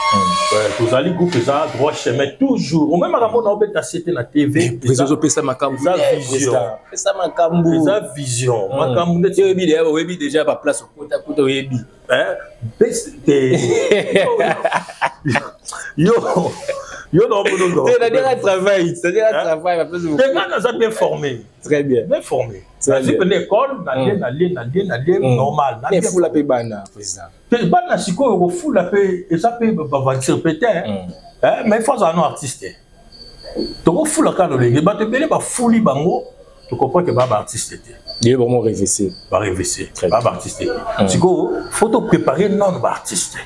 tozali groupe eza Droit Chemin toujours. Omeme makambo na obeta sete na TV. Président, ozopesa makambo. Eza vision. Pesa makambo. Eza vision, makambo ndeti oyebi déjà, oyebi déjà baplace okota kuta, oyebi. Te, yo yo na C'est-à-dire un travail, c'est-à-dire un travail. Te, nga naza bien formé. Très bien. Bien formé, nazwi pene école, nalie, nalie, nalie, nalie normal. Fula mpe bana, président. Te, bana sikoyo kofula mpe eza mpe baventure mpe te, mais faut azala no artiste. Tokofula kaka lolenge bato ebele bafuli bango, tocomprend ke baa baartiste te. Ye vraiment revese. Barevese, baa baartiste te. Sikoyo faut topréparer nano baartiste.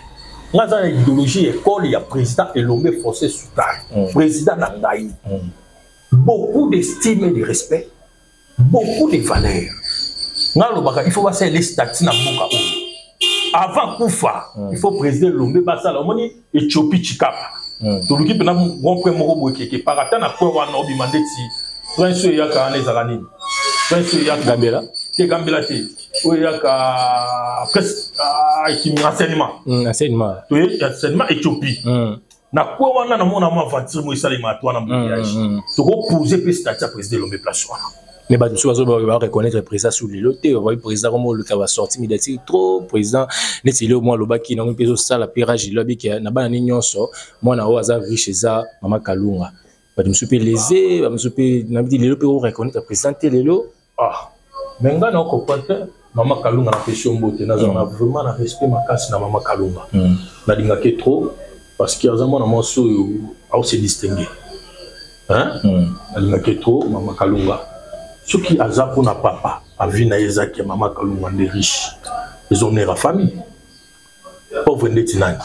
Nga aza na idéologie école ya président Elombe Forcé Soutari, président na ngai, beaucoup d'estime et de respect, beaucoup de valeur. Nga alobaka il faut basalela statut na mboka oyo avant kufa. Il faut président Elombe basala, omoni Éthiopie Chikapa, toluki mpena rond-point moko boye keke par ata na coin wana, obima ndeti prince oyo eyaka wana, ezala nini, prince oyo eyaka? Gambela. Te, Gambela te, oyo eyaka presque ekimi enseignement. Enseignement. Toye enseignement Éthiopie, na coin wana namona mwa aventure mo esalema to wana, mbouteillage, tokopose mpe statut ya président Elombe place wana. Mais bato mosusu bazo bareconnaître président sur lelo te. Babi président komo oluka basortie médiatique trop. Président neti lelo mwa alobaki nango mpe ezosala mpe rage. Lelo abiki na bana ni nyonso, mwana oyo aza riche eza mama Kalunga. Bato mosusu mpe lese, bato mosusu mpe nabiti lelo mpe oreconnaître président te lelo. Ah, mais ngai na comprendre te. Mama Kalunga, napesi yo mbote. Nazala na vraiment na respect makasi na mama Kalunga. Nalingaki trop parce que aza mwana mwasi oyo aose distingue. Nalingaki trop mama Kalunga. Soki aza mpona papa, avi na ye ezaki ya mama Kalunga nde riche, ezonera famille pauvre ndeti nani.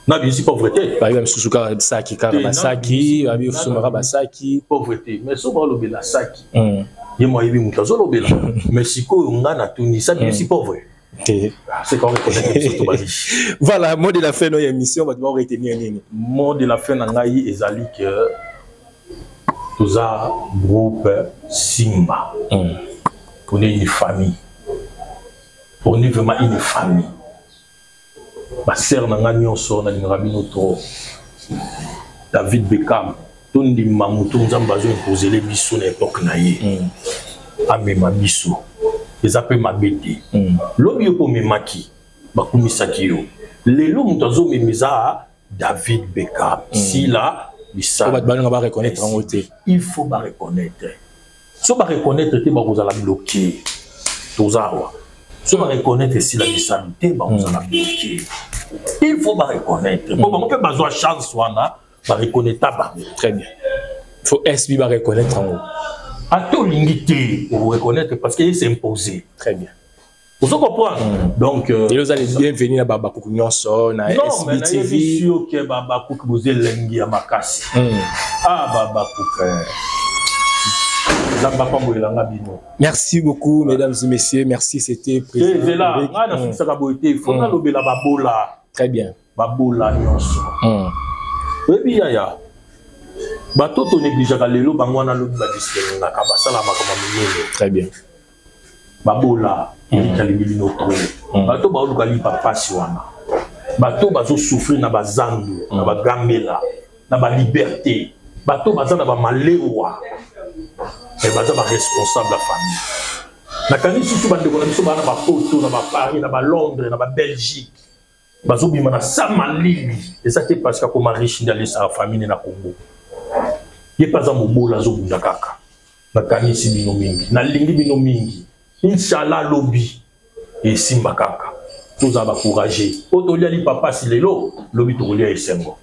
Nabimisi pauvreté. Bayebi misusu kaka saki, kaka basaki, bayebi osomaka basaki. Pauvreté, mais so balobela saki, ye mo ayebi moto azolobela. Mais sikoyo nga natuni, sabimisi pauvre te? C'est quand reconnaître biso to bariche. Voilà, mot de la fin ya émission, bato baretenir nini? Mot de la fin na ngai ezali ke toza groupe Simba. On est une famille, on est vraiment une famille. Basere na ngai nyonso, nalingaka bino trop. David Beckham, tondima motu Nzambe azoimposele biso na époque na ye. Amema biso, eza mpe mabe te. Lobi yo mpo omemaki, bakumisaki yo. Lelo moto azomema eza David Beckham. Sila bisala bato balinga bareconnaître yango te. Il faut bareconnaître. So bareconnaître te, bakozala bloqué. Toza awa, so bareconnaître esila bisalu te, bakozala bloqué. Il faut bareconnaître po bango mpe bazwa chance wana, bareconnaître bango. Très bien, faut SB bareconnaître yango. Ata olingi te, okoreconnaître parce que ye s'imposer. Très bien. Ozo comprendre? Donc lelo oza le bienvenu na babakuku nyonso na Non, mais SBTV. Nayebi sûr ke babakuku boza elengi ya makasi. Ah, babakuku, Nzambe apambolelanga bino. Merci beaucoup, mesdames et messieurs, merci. C'était président Ezela ngai nasukisaka boye te, faut nalobela babola. Très bien. Babola nyonso, oyebi yaya, bato tonégligeaka lelo, bango wana lobi badiscriminaka, basala makambo minene. Très bien. Babola, Eriki alingi bino trop. Bato baoluka lipa mpasi wana, bato bazosouffrir na bazandu, na bagambela, na baliberté, bato baza na bamalewa, mais baza baresponsable ya famille. Nakangi susu bandeko na biso baa na bapoto, na baparis, na balondres, na babelgique, bazobima na sa malili. Eza te parce que akoma riche nde alesaka famille na Congo. Ye mpe aza mobola, azobunda kaka. Nakanisi bino mingi, nalingi bino mingi. Inshallah lobi esimba kaka. Tozala bacourage po tolia lipapasi lelo, lobi tokolia esengo.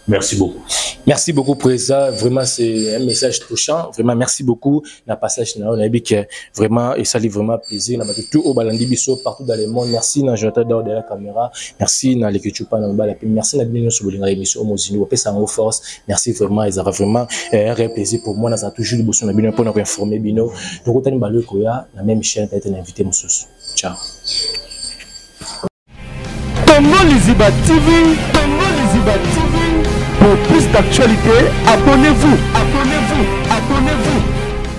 Merci beaucoup. Merci beaucoup, Président. Vraiment, c'est un message touchant. Vraiment, merci beaucoup. Na passage na on a que vraiment, et ça lui vraiment plaisir. Na tout au balandi biso partout dans le monde. Merci na Jonathan dehors de la caméra. Merci na l'équipe na bala. Merci na bino sur l'émission Omozini. Opesa en force. Merci vraiment. Ils ont vraiment un réel plaisir pour moi. Na toujours liboso na bino pour nous informer bino. Donc otani balo koya na même chaîne, peut-être un invité mosusu. Ciao. Congo Liziba TV, Congo Liziba TV. Pour plus d'actualités, abonnez-vous, abonnez-vous, abonnez-vous.